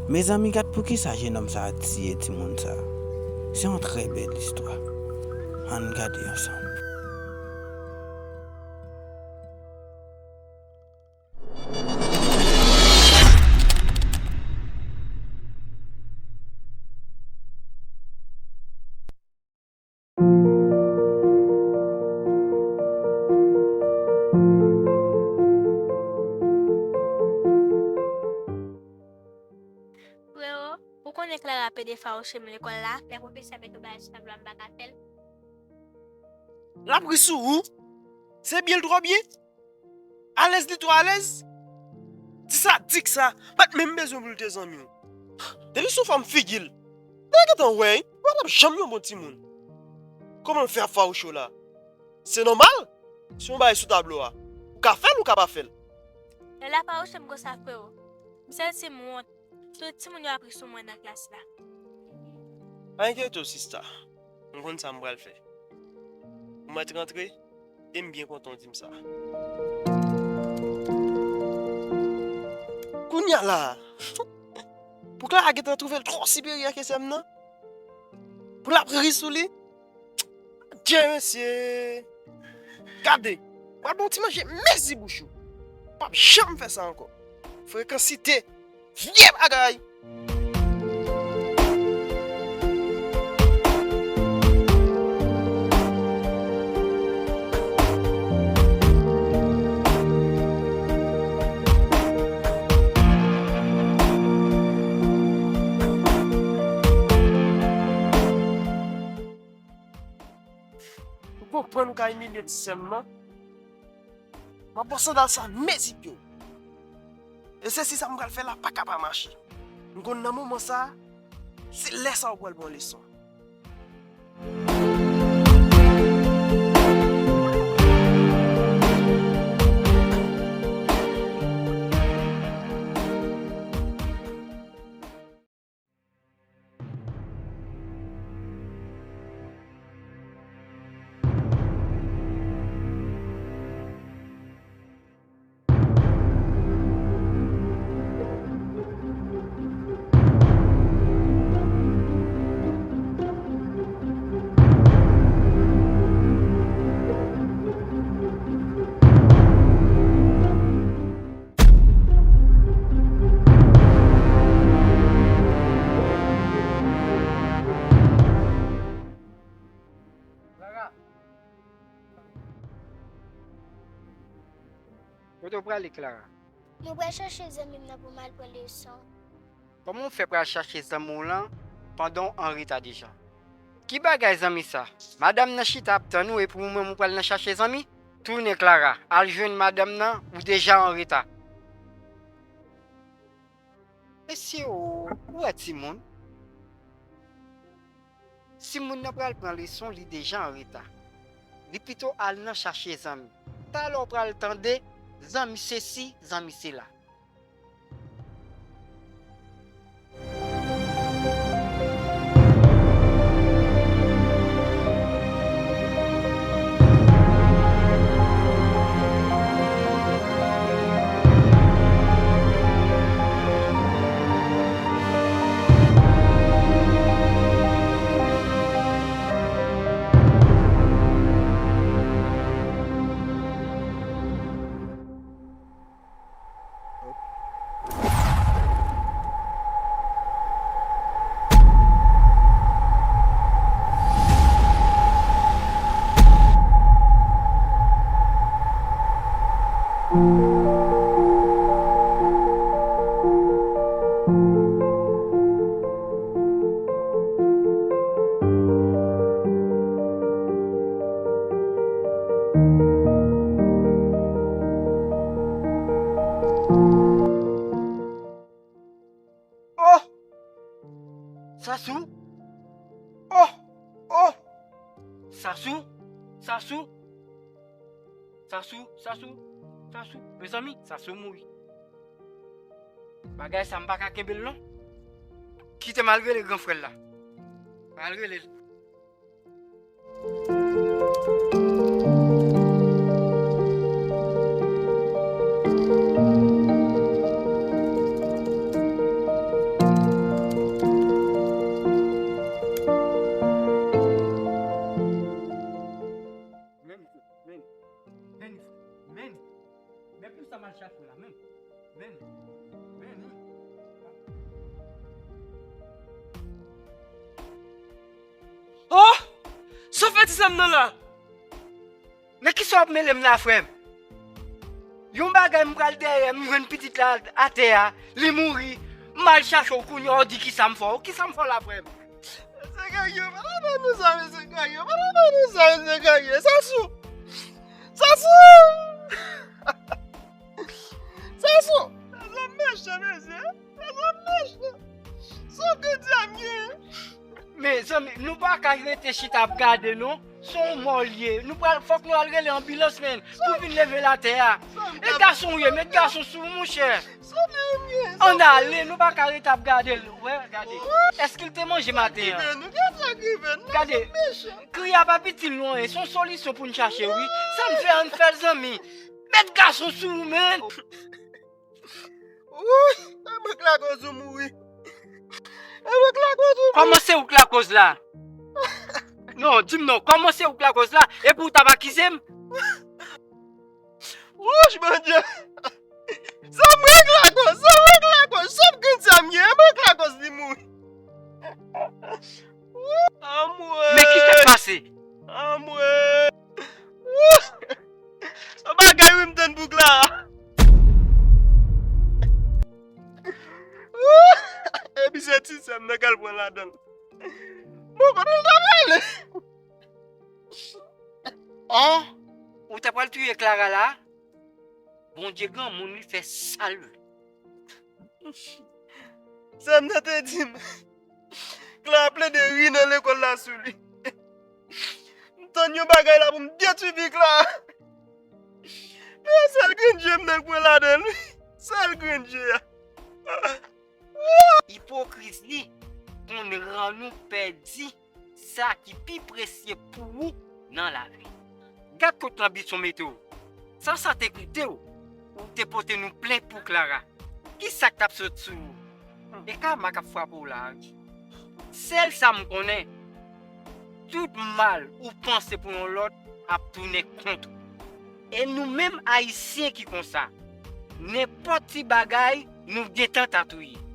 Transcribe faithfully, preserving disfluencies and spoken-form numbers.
Mezanmi, gad poukisa jenòm sa a tiye timoun sa a. Se yon trè bèl istwa. Ann gade ansanm. Frewo, ou konnen Clara pede fawouche m lekòl la, lè pwofesè mete yon bagay sou tablo a, m pa ka fè l. L ap ri sou ou? Se byen l twò byen? Alèz li twò alèz? Ti sadik sa, pa t menm bezwen pou l te zanmi w. Depi sou fòm figi l, nèg gentan wè, wi, w p ap janm yon bon timoun. Kòman l fè ap fawouche w la? Se nòmal? Se yon bagay sou tablo a. Ou ka fè l, ou ka pa fè l. Lè l ap fawouche m konsa, frewo, m santi m wont. Tout timoun yo ap ri sou mwen nan klas la. Pa enkyete w, sista. M konn sa m pral fè. Ou mèt rantre, e m byen kontan w di m sa. Kounye a la, pou Clara gentan twouve l twò siperyè ke sè m nan, pou l ap ri sou li, Dye mesye! Gade, pral ba w ti manje mezi bouch ou. P ap janm fè sa ankò. Frekansite, vye bagay! Ou konprann ou ka imilye ti sè m nan? M ap ba w sandal sa mezi pye w. E sesi sa m pral fè la pa ka pa mache. M konn nan moman sa, se lè sa ou pral pran leson. Clara! Kote w prale, Clara? Mwen pral chache zanmi m nan pou m al pran leson. Kòman w fè pral chache zanmi w lan pandan w anreta deja? Ki bagay zanmi sa? Madanm nan chita ap tann ou epi ou menm ou pral nan chache zanmi? Tounen, Clara, al jwenn madanm nan, ou deja anreta. Mesye o, ou wè timoun? Si moun nan pral pran leson, li deja anreta. Li pito al nan chache zanmi. Talè w pral tande zanmi sesi, zanmi sela. Oh! Sasou! Oh! Oh! Sasou! Sasou! Sasou! Sasou! Sasou! Mezanmi, Sasou mouri. Bagay sa, m pa ka kenbe l non. Kite m al rele gran frè l la. M al rele l. Mal chache la menm. Vini. Vini. Oh! Sa w fè ti sè m nan la? Men kisa w ap mele m la, frè m? Yon bagay m pral dèyè, m jwenn pitit la atè a, li mouri. M al chache w kounye a, w di kisa m fè w. Kisa m fè w la, frè m? Mesye Gagnon, pa ta ban nou sa, mesye Gagnon, pa ta ban nou sa, mesye Gagnon. Sasou! Sasou! Sasou! Sasou mechan, mesye. Sasou mechan. Sou ki dyab ye? Mezanmi, nou pa ka rete chita ap gade non. Se yon mò l ye. Nou pral, fòk nou al rele anbilans, menn, pou vin leve l atè a. E gason w ye, met gason sou ou, monchè. Ann ale, nou pa ka rete ap gade l. Wè, gade. Èske l te manje maten an? Gade, kri a pa pitil non, e se yon solisyon pou n chache, wi. Sa n fè, ann fè l, zanmi. Met gason sou ou, menn. Wouy, e mwen k lakoz ou mouri. E mwen k lakoz ou mouri. Kòman se ou k lakoz la? Non, di m non, kòman se ou k lakoz la? Epi ou t ap akize m? Wouch, Bondye! Se mwen k lakoz, se mwen k lakoz. Sòf grenn sa m ye, e mwen k lakoz li mouri. Anmwey! Men ki sa k pase? Anmwey! Wouch! Yon bagay wi m tann pou Clara. Epi se ti sè m nan k al pran ladan l. Bon, kote l ta prale? Oh, ou ta pral touye Clara la? Bondye granmoun, li fè sa l vle. Sè m nan te di m, Clara plede ri nan lekòl la sou li. M tann yon bagay la pou m detwi vi Clara. Men sèl grenn je m nan k pran ladan l wi. Sèl grenn je a. Ipokrizi konn rann ou pèdi sa ki pi presye pou ou nan lavi. Gad kot lanbisyon mete w. San sa te koute w, ou te pote nou plent pou Clara. Ki sa k t ap sot sou ou? E kama k ap frape w la, wi. Sèl sa m konnen, tout mal ou panse pou yon lòt ap tounen kont ou. E nou menm Ayisyen ki konsa, nenpòt ti bagay nou gentan tatouye.